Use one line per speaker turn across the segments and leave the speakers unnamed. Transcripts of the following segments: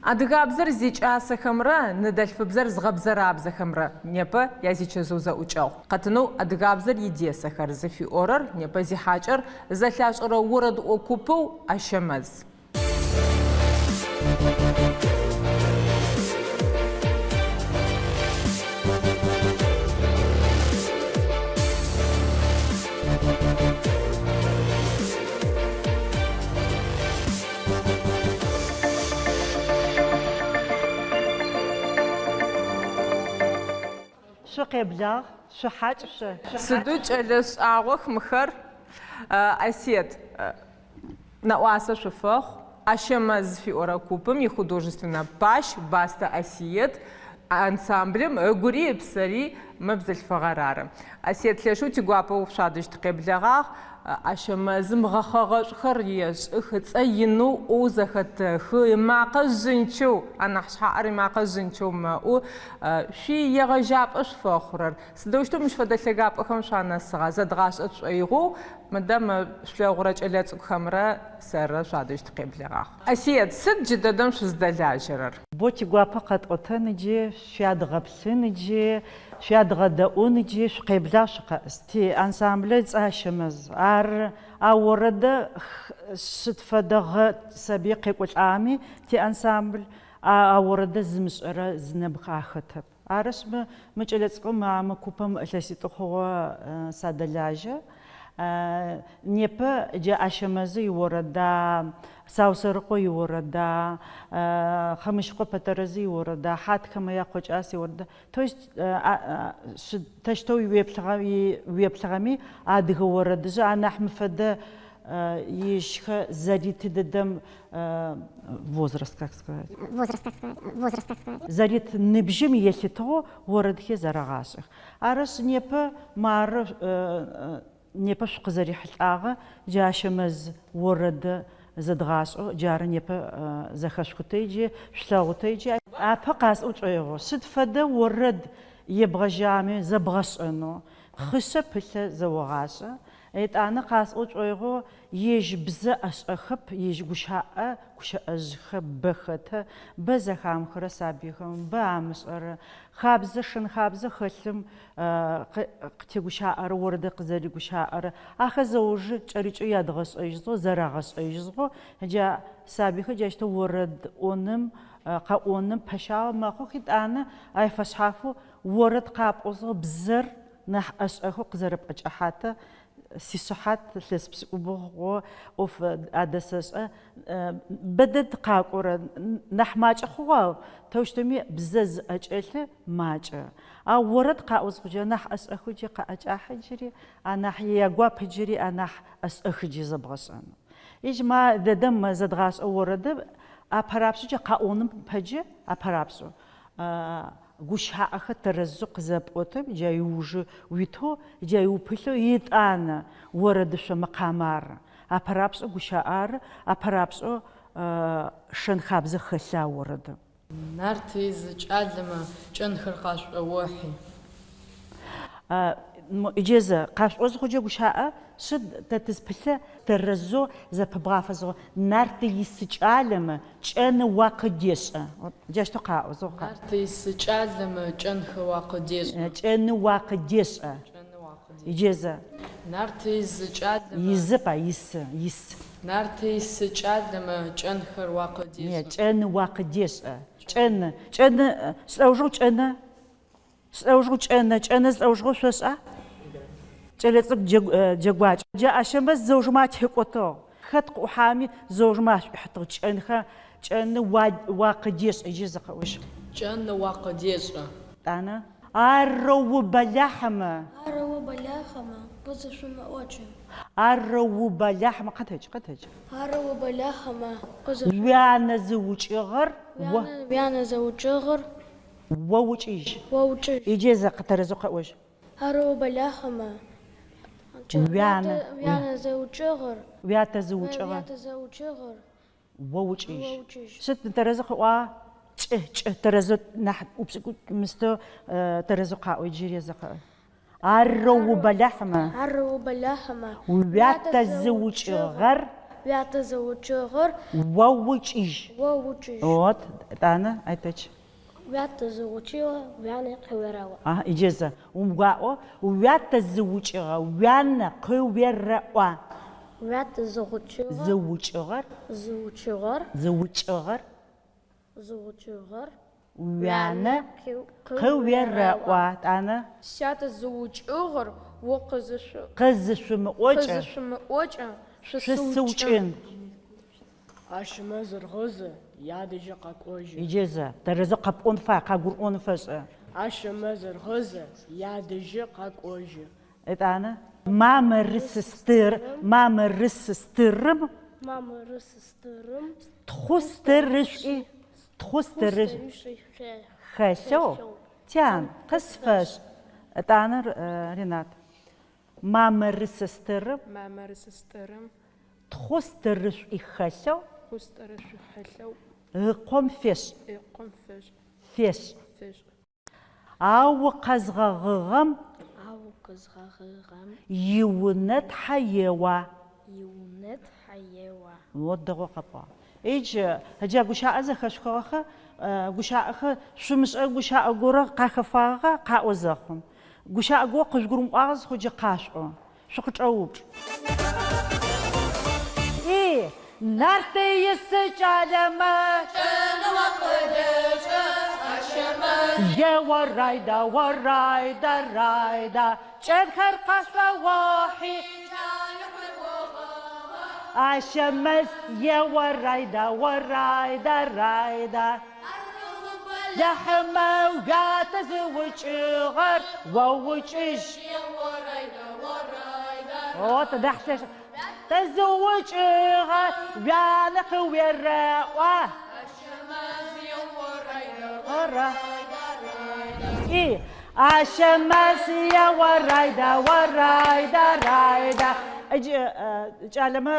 Адыгабзэр зикӏасэхэмрэ ныдэлъфыбзэр зыгъэбзэрабзэхэмрэ непэ язичэзыу зэӏукӏэгъу. Къэтынэу Адыгабзэр идесэхэр зыфиӏорэр непэ зихьакӏэр зэлъашӏэрэ орэдыӏо купэу Ащэмэз.
Шъукъеблагъ, шъухьакӏ шъо.
Сыдэу кӏэлэ шӏагъох мыхэр, Асет, нэӏуасэ шъуфэхъу, Ащэмэз зыфиӏорэ купым ихудожественнэ пащ Бастэ Асиет, ансамблым ыгури ыпсэри мы бзылъфыгъэр ары. Асиет, лъэшэу тигуапэу шъуадэжь тыкъеблэгъагъ. Ащэмэзым гъэхъэгъэшӏухэр ешӏых, ыцӏэ инэу ӏоу зэхэтэхы, ымакъэ жъынчэу, анахь шъхьаӏэр ымакъэ жъынчэу мэӏу. Шъуиегъэжьапӏэ шъуфэхъурэр, сыдэущтэу мыщ фэдэ лъэгапӏэхэм шъуанэсыгъа? Зэдгъашӏэ тшӏоигъоу мыдэ мы шъулъэгъурэ кӏэлэцӏыкӏухэмрэ сэррэ шъуадэжь тыкъеблэгъагъ. Асиет, сыд джыдэдэм шъуздэлажьэрэр?
Бо тигуапэ къэтӏотэн ыджи, шъуядгъэплъын ыджи, шъуядгъэдэӏун ыджи, шъукъеблагъ шъукъэӏыс. Ти ансамблэ ыцӏэ Ащэмэз. Ар а орэдэ сыд фэдэ гъэ сабый къекӏолӏагъэми, ти ансамбль а орэдэ зымышӏэрэ зы нэбгырэ ахэтэп. Арышъ, мы мы кӏэлэцӏыкӏум а мы купым илъэситӏу хъугъэ садэлажьэ. Непэ джа Ащэмэзы иорэда, Саусэрыкъо иорэда, Хъымыщыкъо Пэтэрэзы иорэда, Хьатхэмэ я Къокӏас иорэда. То есть тэщтэу уеплъыгъэми адыгэ орэдыжъ анахь мыфэдэ ежьхэ зэриты дэдэм возраст, как сказать?
Возраст, как сказать? Возраст, как сказать?
Зэрит ныбжьым елъытыгъэу орэдхэр зэрагъашӏэх. Арышъ, непэ мары непэ шъукъызэрихьылӏагъэ джы Ащэмэз орэдэ зэдгъашӏэу джары непэ зэхэшъухытэ иджы, шъулъэгъутэ иджы. Апэ къасӏо тшӏоигъу, сыд фэдэ орэд ебгъэжьами зэбгъэшӏэнэу, хъишъэ пылъэ зэогъашӏэ, Етӏанэ къасӏо тшӏоигъу, ежь бзэ ӏэшӏэхэп, ежь гущаӏэ, гущыӏэжъхэр бэ хэтэ, бэ зэхамыхырэ сабыйхэм, бэ амышӏэрэ, хабзэ, шэн-хабзэ хэлъым къытегущаӏэрэ, орэдыр къызэригущаӏэрэ, ахэр зэужы кӏэрыкӏэу ядгъэшӏэжьызгъэу, зэрагъэшӏэжьызгъэу, джа сабыйхэр джащтэу орэд ӏоным, къэӏоным пэщагъэ мэхъух, етӏанэ ай фэшъхьафэу орэд къапӏозгъэу бзэр Нахь ӏэшӏэхэу къызэрэпӏэкӏэхьатэ, сишыхьат илъэс пшӏыкӏубгъу ӏоф адэсэшӏэ. Бэдэд къакӏорэ, нахь макӏэ хъугъэ, ау тэущтэуми бзэ зыӏэкӏэлъы макӏэ. Ау орэд къаӏо зыхъукӏэ, нахь ӏэшӏэхэу джы къаӏэкӏахьэ джыри, анахь ягуап джыри, анахь ӏэшӏэхы джы зэбгъэшӏэн. Ежь ма дэдэм зэдгъашӏэ орэдыр апэрапшӏэкӏэ къаӏоным пэджэ апэрапшӏэу. Гущаӏэхэр тэрэзэу къызэпӏотэм, джа иужы уитэу, джа упылъэу етӏанэ орэдышъо мэкъамэ ары. Апэрапшӏэу гущаӏэ ары, апэрапшӏэу шэн-хабзэ хэлъа орэдым.
Нарт изы кӏалэмэ кӏэнхэр къашӏоохьи.
Иджы зэ, къашӏо зыхъукӏэ гущаӏэ, шъыд тэ тызпылъэ тэрэзэу зэпыбгъафэ зыхъу, Нарт исы кӏалэмэ кӏэны уакъыдешӏэ. Джащтэу къаӏо, зыгъу къаӏо.
Нарт исы кӏалэмэ кӏэнхэ уакъыдешӏэ.
Кӏэны уакъыдешӏэ.
Кӏэны уакъыдешӏэ.
Иджы зэ.
Нарт изы кӏалэмэ.
Изып а, исы, ис.
Нарт исы кӏалэмэ кӏэнхэр уакъыдешӏэ.
Кӏэны уакъыдешӏэ. Кӏэны, кӏэны, лӏэужыгъу кӏэны. Лӏэужыгъу кӏэнэ, кӏэнэ лӏэужыгъо шъошӏа? Кӏэлэцӏыкӏу джэгуакӏ. Джа Ащэмэз зэужымэ атекӏотыгъ. Хэт къыӏухьами зэужымэ ашӏуихьытыгъ. Кӏэнхэ, кӏэны уакъыдешӏэ. Иджы зэ къэӏожь.
Кӏэны уакъыдешӏэ.
Тӏанэ. Арэу бэлахьэмэ.
Арэу бэлахьэмэ, къызышъумыӏокӏы.
Арэу бэлахьэмэ, къэтэдж, къэтэдж.
Арэу бэлахьэмэ, къызышъумыӏокӏы.
Уянэ зыукӏыгъэр о.
Уянэ зыукӏыгъэр
О укӏыжь.
О укӏыжь.
Иджы зэ тэрэзэу къэӏожь.
Арэу бэлахьэмэ.
Уянэ.
Уянэ зыукӏыгъэр.
Уятэ зыукӏыгъэр.
Уятэ зыукӏыгъэр.
О укӏыжь.
О укӏыжь.
Сыд тэрэзэу къыӏуагъ? Кӏы, кӏы, тэрэзэу нахь упшӏыкӏутӏу мыстэу тэрэзэу къаӏо иджыри зэ къэӏо. Арэу бэлахьэмэ.
Арэу бэлахьэмэ.
Уятэ зыукӏыгъэр.
Уятэ зыукӏыгъэр
О укӏыжь.
О укӏыжь.
Вот, етӏанэ, Айтэч.
Уятэ зыукӏыгъэ уянэ къыуерэӏо.
Аха, иджы зэ, умыгуаӏо, уятэ зыукӏыгъэ уянэ къыуерэӏуа.
Уятэ зыгъукӏыгъэр.
Зыукӏыгъэр.
Зыукӏыгъэр.
Зыукӏыгъэр.
Зыукӏыгъэр.
Уянэ къыуерэӏуа, етӏанэ.
Сятэ зыукӏыгъэр о къызышъу.
Къызышъумыӏокӏэ.
Къызышъумыӏокӏэ,
шъусыукӏын.
Шъусыукӏын.
Ащэмэзыр гъызэ, ядэжьы къэкӏожьы.
Иджы зэ, тэрэзэу къэпӏон фае, къагурыӏон фэшӏы.
Ащэмэзыр гъызэ, ядэжьы къэкӏожьы.
Етӏанэ, мамырысы стыр, мамырысы стырым.
Мамырысы стырым.
Тхъу стырышӏуи, тхъу стырышӏуи хэлъэу, тян, къысфэшӏ. Етӏанэ, Ренат, мамырысы стырым.
Мамырысы стырым.
Тхъу стырышӏуи хэлъэу.
Тхъу стырышӏуи хэлъэу.
Ыкъом фешӏ.
Ыкъом фешӏ.
Фешӏ.
Фешӏ.
Ау укъэзгъэгъыгъэм.
Ау укъэзгъэгъыгъэм.
Иунэ тхьэ еуа.
Иунэ тхьэ еуа.
О дэгъоу къэпӏуагъ. Иджы, джа гущыӏэ зэхэшъухыгъэхэ гущыӏэхэр шъумышӏэ гущыӏэ горэ къахэфагъэха къаӏо зэхъум. Гущыӏэ горэ къыжъугурымыӏуагъэ зыхъукӏэ къашъуӏо. Шъукъычӏэупчӏ. И, нарты исы кӏалэмэ. Е орайда, орайда, райда, кӏэнхэр къашӏоохьи. Ащэмэз, е орайда, орайда, райда. Лэхьымэ уятэ зыукӏыгъэр о укӏыжь. О, тыдахь лъэш. Тэ зыукӏыгъэр уянэ къыуерэӏуа. Ора. И Ащэмэз е орайда, орайда, райда. Иджы кӏалэмэ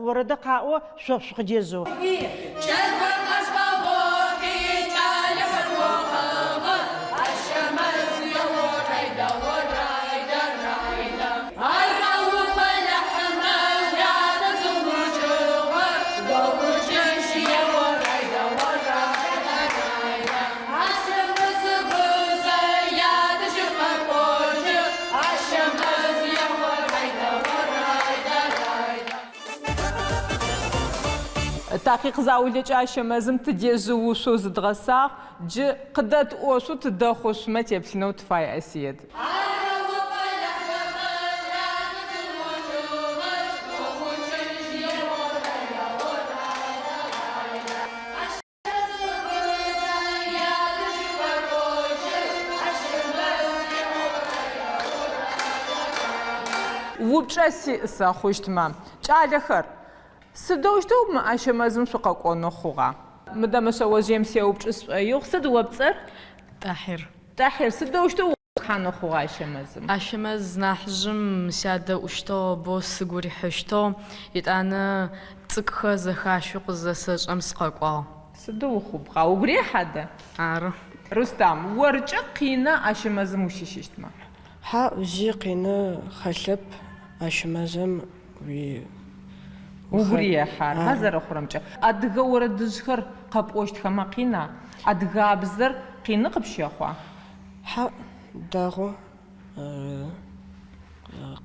орэдэ къаӏо, шъо шъукъыдежъыу.
Кӏэлхэр къэшӏэгъохи, кӏалэхэр охъэгъэ, Ащэмэз е орайда, орайда, райда. Арэу бэлахьымэ уятэ зыукӏыгъэр, о укӏыжь е орайда, орайда, райда. Ащэмэз гъызэ ядэжьы къэкӏожьы, Ащэмэз е орайда, орайда, райда.
Такъикъ заулэкӏэ Ащэмэзым тыдежъыушъоу зыдгъэсагъ, джы къыдэтӏошъу тыдэхъушъумэ теплъынэу тыфай Асиет. Упчӏэ сиӏ сэ хъущтмэ. Кӏалэхэр, сыдэущтэу мы Ащэмэзым шъукъэкӏонэу хъугъа? Мыдэ мы шъэожъыем сеупчӏы сшӏоигъу. Сыд о пцӏэр?
Тӏахьир.
Тӏахьир, сыдэущтэу укъэхьанэу хъугъа Ащэмэзым?
Ащэмэз нахьыжъым сядэӏущтыгъ, боу сыгу рихьыщтыгъ. Етӏанэ цӏыкӏхэр зэхащэу къызэсэшӏэм сыкъэкӏуагъ.
Сыдэу ухъупхъа? Угу рехьа адэ?
Ары.
Рустам, оркӏэ къина Ащэмэзым ущыщыщтмэ?
Хьау, зи къины хэлъэп Ащэмэзым уи
Угу рехьа, арба зэрэхъурэмкӏэ? Адыгэ орэдыжъхэр къэпӏощтхэмэ къина? Адыгабзэр къины къыпщэхъуа?
Хьау, дэгъу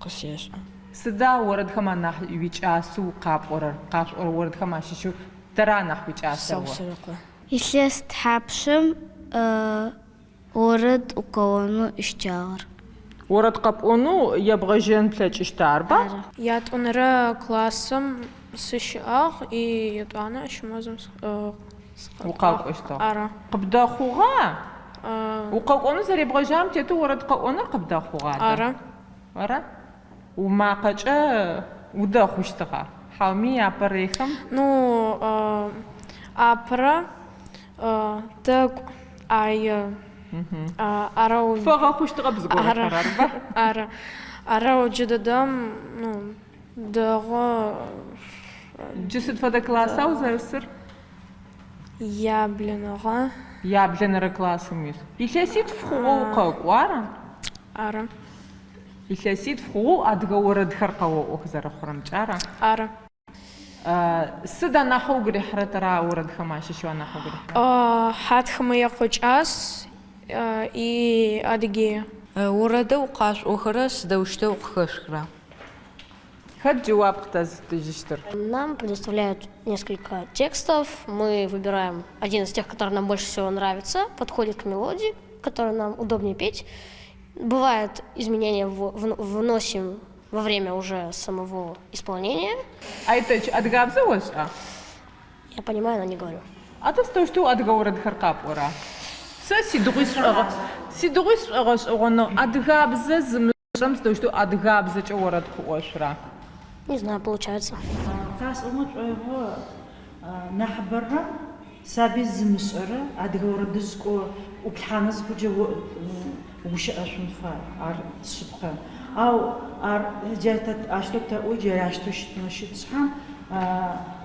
къысешӏэ.
Сыда орэдхэм анахь уикӏасэу къапӏорэр? Къашъуӏорэ орэдхэм ащыщэу тэра анахь уикӏасэр о?
Саусэрыкъо.
Илъэс тхьапшым орэд укъэӏонэу ищыкӏагъэр?
Орэд къэпӏонэу ебгъэжьэн плъэкӏыщта, арба?
Ары.
Ятӏонэрэ классым сыщыӏагъ и етӏуанэ Ащэмэзым сыкъэкӏуагъ.
Укъакӏощтыгъ.
Ары.
Къыбдэхъугъа? Укъэкӏонэу зэребгъэжьагъэм тетэу орэд къэӏоныр къыбдэхъугъа?
Ары.
Ара? Умакъэкӏэ удэхъущтыгъа? Хьауми апэрэйхэм?
Ну, апэрэ тӏэкӏу ӏае. Арэу.
Фэгъэхъущтыгъэп зыгорэхэр, арыба?
Ары. Арэу джыдэдэм, ну, дэгъу.
Джы сыд фэдэ класса узэрысыр?
Яблэнэгъэ.
Яблэнэрэ классым уис. Илъэситф хъугъэу укъэкӏо, ара?
Ары.
Илъэситф хъугъэу адыгэ орэдхэр къэоӏох зэрэхъурэмкӏэ, ара?
Ары.
Сыд анахьэу угу рихьырэ тэра орэдхэм ащыщэу анахьэу угу рихьырэ?
Хьатх Мыекъо кӏас и Адыгея.
Орэдэу къашъуӏохэрэр сыдэущтэу къыхэшъухыра?
Хэт джэуап къытэзытыжьыщтыр?
Нам предоставляют несколько текстов, мы выбираем один из тех, который нам больше всего нравится, подходит к мелодии, которую нам удобнее петь. Бывает, изменения вносим во время уже самого исполнения.
Айтэч, адыгабзэ ошӏа?
Я понимаю, но не говорю.
Адэ сыдэущтэу адыгэ орэдхэр къапӏора? Сэ сидыгъуи сшӏогъэ сидыгъуи сшӏогъэшӏэгъоныгъ адыгабзэ зымышӏэрэм сыдэущтэу адыгабзэкӏэ орэд къыӏошъура?
Не знаю, получается.
Къасӏомэ шӏоигъо нахьыбэрэ сабый зымышӏэрэ адыгэ орэдыжъ кӏо ӏуплъхьанэ зыхъукӏэ угущыӏэшъун фай, ар шъыпкъэ. Ау ар джа тэ ащтэу тэӏо, джари ащтэу щытмэ щыт шъхьам,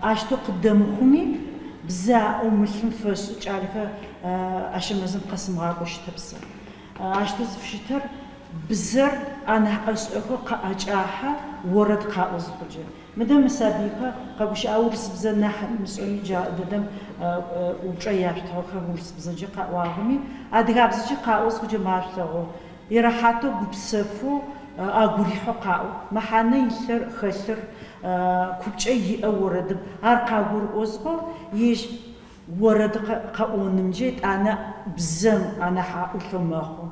ащтэу къыддэмыхъуми, бзэ аӏумылъым фэшӏ кӏалэхэр Ащэмэзым къэсымыгъакӏоу щытэп сэ. Ащтэу зыфыщытыр бзэр анахь ӏэшӏэхэу къаӏэкӏахьэ орэд къаӏо зыхъукӏэ. Мыдэ мы сабыйхэр къэгущыӏэ урысыбзэ нахь мышӏэми джа дэдэм упчӏэ яшъутыгъэхэм урысыбзэкӏэ къаӏуагъэми, адыгабзэкӏэ къаӏо зыхъукӏэ машъулъэгъу. Ирэхьатэу, гупсэфэу, агу рихьэу къаӏо. Мэхьанэ илъыр, хэлъыр, купкӏэ иӏэ орэдым. Ар къагурыӏо зыхъу, ежь орэд къэӏонымкӏэ етӏанэ бзэм анахь аӏулъэу мэхъу.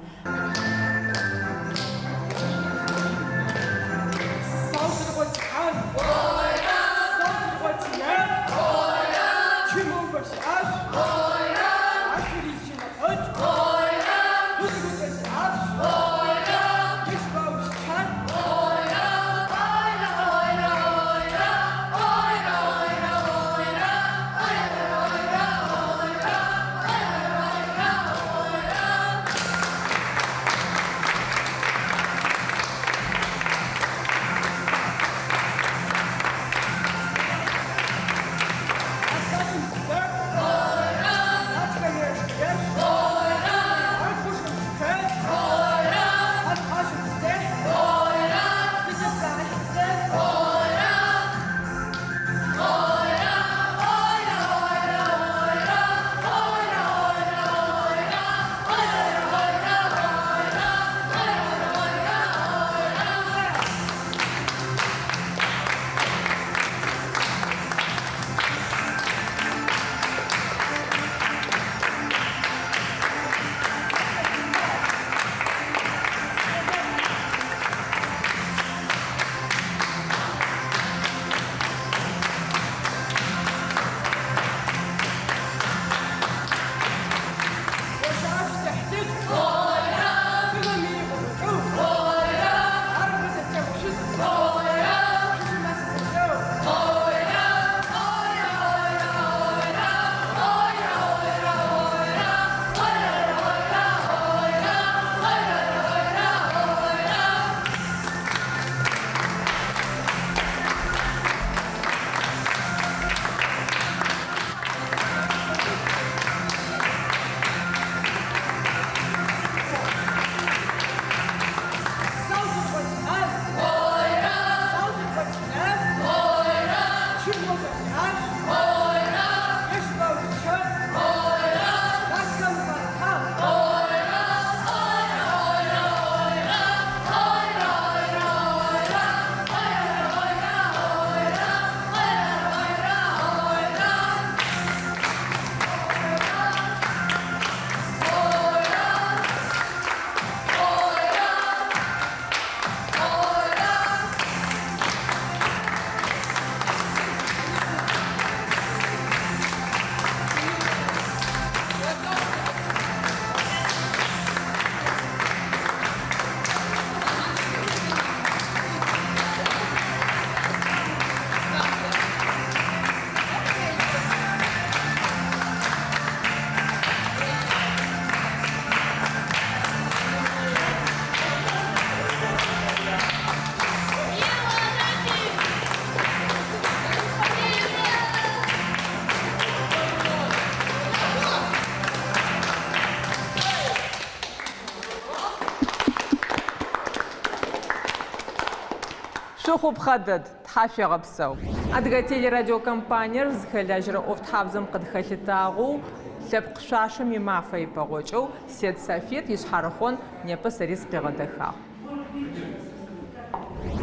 Шъухъупхъэ дэд. Тхьашъуегъэпсэу. Адыгэ телерадиокомпаниер зыхэлажьэрэ ӏофтхьабзэм къыдыхэлъытагъэу, лъэпкъ шъуашэм и Мафэ ипэгъокӏэу Сет Сафиет ишъхьарыхъон непэ сэри сыкъигъэдэхагъ.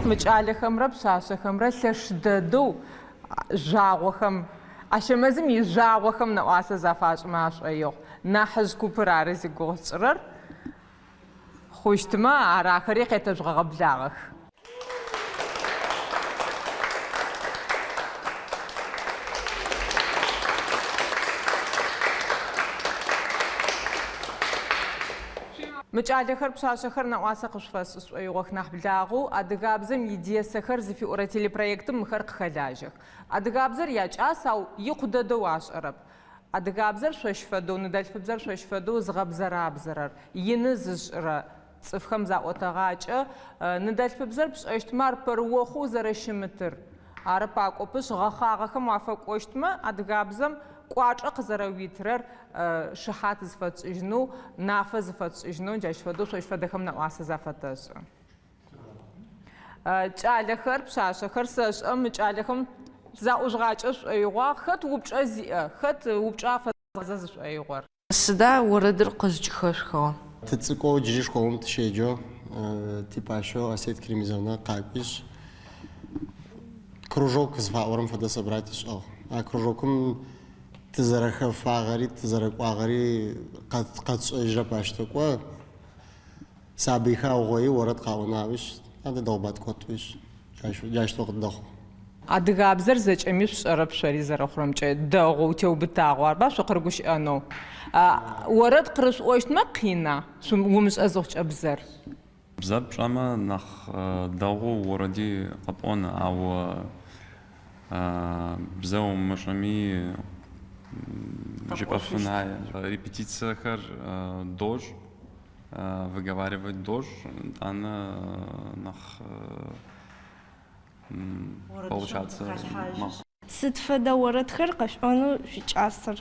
Мы кӏалэхэмрэ пшъашъэхэмрэ лъэш дэдэу жъуагъохэм, Ащэмэзым ижъуагъохэм нэӏуасэ зафашӏымэ ашӏоигъу. Нахьыжъ купыр ары зигугъу сшӏырэр. Хъущтмэ, ар ахэри къетэжъугъэгъэблагъэх. Мы кӏалэхэр, пшъашъэхэр нэӏуасэ къышъуфэсшӏы сшӏоигъох нахь благъэу Адыгабзэм идесэхэр зыфиӏорэ телепроектым мыхэр къыхэлажьэх. Адыгабзэр якӏас, ау икъу дэдэу ашӏэрэп. Адыгабзэр шъощ фэдэу, ныдэлъфыбзэр шъощ фэдэу зыгъэбзэрабзэрэр, ины зышӏырэ цӏыфхэм заӏотэгъакӏэ, ныдэлъфыбзэр пшӏэщтмэ ар пэрыохъоу зэрэщымытыр, ары пакӏопышъ, гъэхъагъэхэм уафэкӏощтмэ, адыгабзэм кӏуачӏэ къызэрэуитырэр шыхьат зыфэтшӏыжьынэу, нафэ зыфэтшӏыжьынэу джащ фэдэу шъощ фэдэхэм нэӏуасэ зафэтэшӏы. Кӏалэхэр, пшъашъэхэр, сэшӏэ мы кӏалэхэм заӏужъугъакӏэ шӏоигъуагъ. Хэт упчӏэ зиӏэ, хэт упчӏэ афэзгъазэ зышӏоигъор?
Сыда орэдыр къызкӏыхэшъухыгъэр?
Тыцӏыкӏоу джыри школым тыщеджэу типащэу Асет Керимизовна къакӏуишъ, кружок зыфаӏорэм фэдэ собрать ышӏыгъ. А кружокым тызэрэхэфагъэри тызэрэкӏуагъэри къэтшӏэжьырэп ащ тэкӏо. Сабыйхэр аугъои орэд къаӏонэу аӏуишъ, адэ дэгъуба тыкӏот тӏуишъ, джащтэу къыддэхъугъ.
Адыгабзэр зэкӏэми шъушӏэрэп шъори зэрэхъурэмкӏэ, дэгъоу, теубытагъэу арба шъукъырыгущыӏэнэу. Орэд къырышъуӏощтмэ къина, умышӏэ зыхъукӏэ бзэр?
Бзэр пшӏэмэ нэхъ дэгъоу орэди къэпӏон, ау бзэ умышӏэми жыпӏэшъун. Репетициехэр дощӏ. Выговаривать дощӏ, итӏанэ нэхъ получаться мэхъу.
Сыд фэдэ орэдхэр къэшъуӏонэу шъуикӏасэр?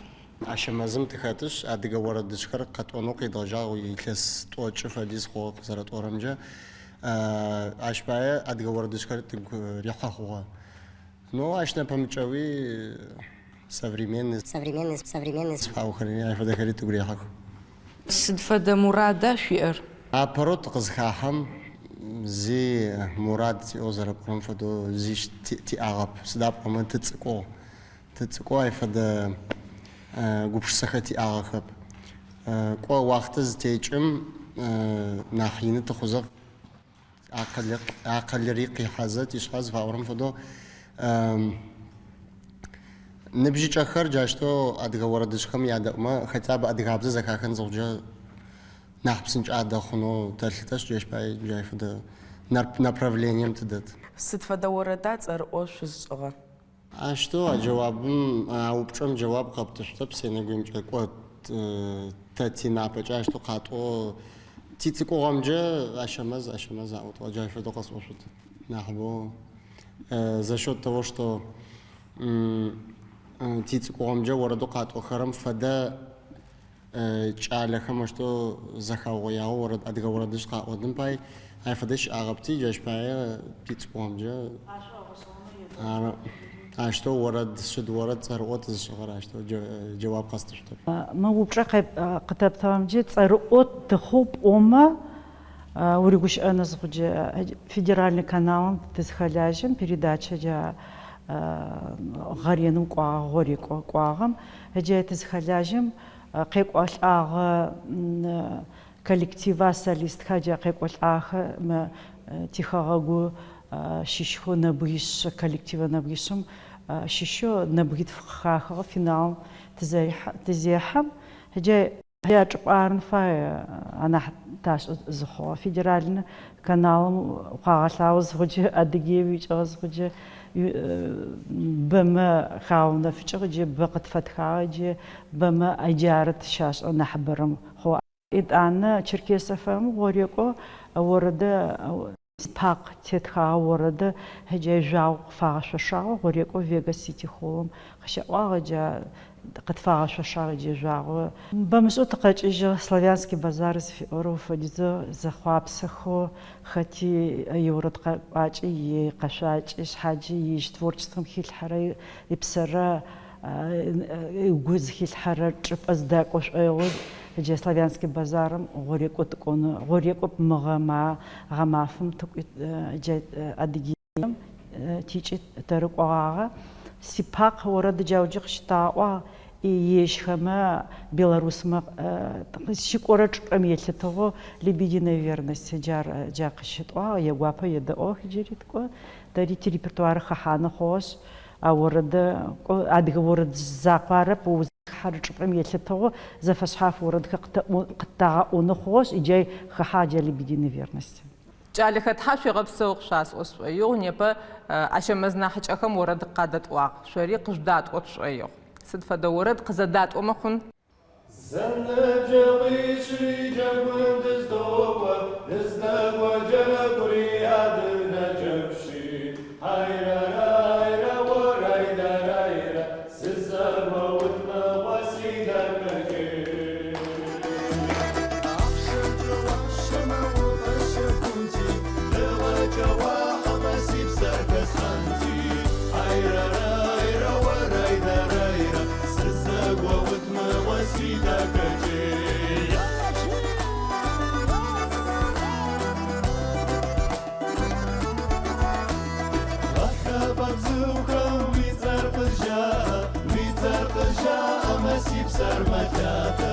Ащэмэзым тыхэтышъ, адыгэ орэдыжъхэр къэтӏонэу къедгъэжьагъ илъэс тӏокӏы фэдиз хъугъэ къызэрэтӏорэмкӏэ. Ащ пае адыгэ орэдыжъхэр тыгу рихьэ хъугъэ. Но ащ нэпэмыкӏэуи современный.
Современный, современный.
Зыфаӏохэри, ащ фэдэхэри тыгу рехьэх.
Сыд фэдэ мурада шъуиӏэр?
Апэрэу тыкъызхахьэм зи мурад тиӏэу зэрэпӏорэм фэдэу зи тиӏагъэп. Сыда пӏомэ тыцӏыкӏугъ. Тыцӏыкӏоу ай фэдэ гупшысэхэр тиӏагъэхэп. Кӏо уахътэ зытекӏым нахь ины тыхъузэ акъылыри къихьэзэ тишъхьэ зыфаӏорэм фэдэу ныбжьыкӏэхэр джащтэу адыгэ орэдыжъхэм ядэӏумэ, хотя бы адыгабзэ зэхахын зыхъукӏэ нахь псынкӏэ адэхъунэу тэлъытэшъ, джащ пае джай фэдэ направлением тыдэт.
Сыд фэдэ орэда цӏэрыӏо шъузшӏыгъэр?
Ащтэу а джэуабым, а упчӏэм джэуап къэптышъутэп, сенэгуемкӏэ кӏо тэ тинапэкӏэ ащтэу къатӏоу тицӏыкӏугъэмкӏэ Ащэмэз, Ащэмэз аӏотыгъэ, джащ фэдэу къэсӏошъут. Нахьыбэу за счет того, что тицӏыкӏугъэмкӏэ орэдэу къатӏохэрэм фэдэ Кӏалэхэм аущтэу зэхаугъоягъэу орэд, адыгэ орэдыжъ къаӏоным пай ай фэдэ щыӏагъэпти, джащ пае тицӏыкӏугъэмкӏэ ары ащтэу орэд, шъыд орэд цӏэрыӏо тызышӏыгъэр ащтэу джэуап къэстышъутэп.
Мы упчӏэ къытэптыгъэмкӏэ цӏэрыӏо тыхъоу пӏомэ уригущыӏэнэу зыхъукӏэ, федеральнэ каналым тызхэлажьэм передачэ джа гъэреным кӏуагъэ, гъорекӏо кӏуагъэм Джа тызхэлажьэм къекӏолӏагъэ коллектива солистха джа къекӏолӏагъэхэ мы тихэгъэгу щыщхэу нэбгищ, коллективэ нэбгищым щыщэу нэбгитф къыхахыгъэ финалым тызехьэм, джа А чӏыпӏэ арын фае анахь ташӏэ зыхъугъэ. Федеральнэ каналым укъагъэлъагъо зыхъукӏэ, Адыгеим уикӏыгъэ зыхъукӏэ, бэмэ хагъэунэфыкӏыгъ, джы бэ къытфэтхагъэ, джы бэмэ джары тыщашӏэ нахьыбэрэм хъугъэ. Етӏанэ Черкес ФМ гъорекӏо орэдэ. Си Пакъ тетхагъэ орэдэ ыджа жъуагъо къыфагъэшъошагъэу гъорекӏо Вегас Сити Холлым къыщаӏуагъ ыджа къытфагъэшъошагъ иджы жъуагъо. Бэмышӏэу тыкъэкӏыжьыгъ Славянский базар зыфиӏорэу фэдизэу зэхъуапсэхэу хэти иорэд къэӏуакӏи, икъэшъуакӏи, шъхьаджи ежь творчествэм хилъхьэрэ ыпсэрэ ыгу зыхилъхьэрэ чӏыпӏэ зыдакӏо шӏоигъоу джа Славянский базарым гъорекӏо тыкӏонэу, гъорекӏоп мыгъэ ма гъэмафэм тыкӏуи джа Адыгеем тикӏи тырыкӏогъагъэ. Си Пакъ орэд джауджи къыщытаӏуагъ, ежьхэмэ белорусмэ зыщыкӏорэ чӏыпӏэм елъытыгъэу Лебединая верность джар джа къыщытӏуагъ, ягуапэ едэӏугъэх джыри тыкӏо. Тэри тирепертуар хэхьанэу хъугъэшъ, А орэдэ, кӏо, адыгэ орэд закъо арэп, узыхьэрэ чӏыпӏэм елъытыгъэу зэфэшъхьаф орэдхэр къытагъэӏонэу хъугъэшъ, иджай хэхьагъ джа Лебединая верность.
Кӏалэхэр, Тхьэ шъуегъэпсэу къышъуасӏо сшӏоигъу, непэ Ащэмэз нахьыкӏэхэм орэд къадэтӏуагъ, шъори къыжъудатӏо тшӏоигъу. Сыд фэдэ орэд къызэдатӏомэ хъун?
Зэныбджэгъуищри джэгум дыздокӏуэ, дыздэкӏуэ джэгури адыгэ джэгущи. Хьайрэ-райрэ, уэрайдэ-райрэ, сызэгуэут мыгъуэ си дахэкӏей. Ахъшэкӏэ уасщэмэ укъэсщэхунти, лӏыгъэкӏэ уахьымэ си псэр хэслъхьэнти. Хьайрэ-райрэ, уэрайдэ-райрэ, сызэгуэут мыгъуэ си дахэкӏей. Гъатхэпэ бзухэм уи цӏэр къызжаӏэ, уи цӏэр къызжаӏэмэ си псэр мэлъатэ.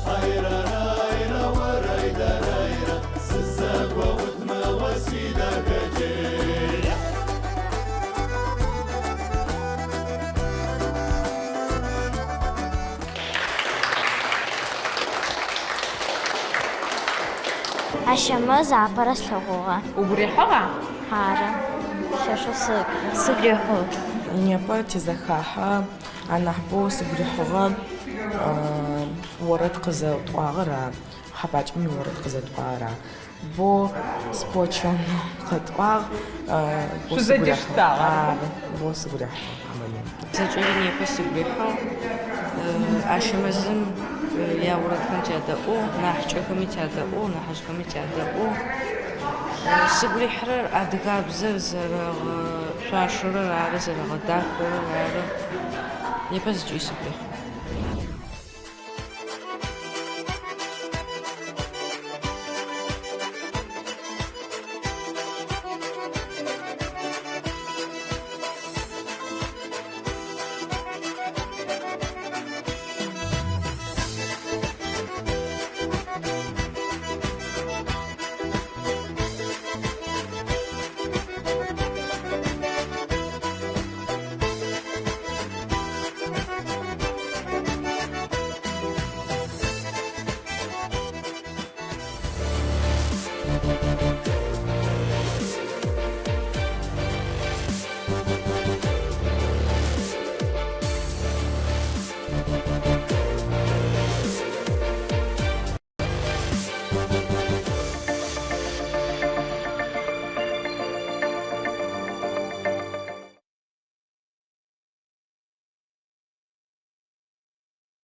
Хьайрэ-райрэ, уэрайдэ-райрэ, сызэгуэут мыгъуэ си дахэкӏей.
Ащэмэз апэрэ слъэгъугъэ.
Угу рихьыгъа?
Ары. Лъэшэу сыгу рихьыгъ.
Непэ тизэхахьэ анахьыбэу сыгу рихьыгъэ орэд къызэтӏуагъэр ары, Хьапакӏэм иорэд къызэтӏуагъэр ары. Бо сплоченно къэтӏуагъ, бо сыгу рихьыгъ. Ары, бо сыгу рихьыгъ а момент.
Зэкӏэри непэ сыгу рихьыгъ. Ащэмэзым яорэдхэм тядэӏугъ, нахьыкӏэхэми тядэӏугъ, нахьыжъхэми тядэӏугъ. Сыгу рихьырэр адыгабзэр зэрэгъэшъуашэрэр ары, зэрэгъэдахэрэр ары. Непэ зэкӏэри сыгу рихьыгъ.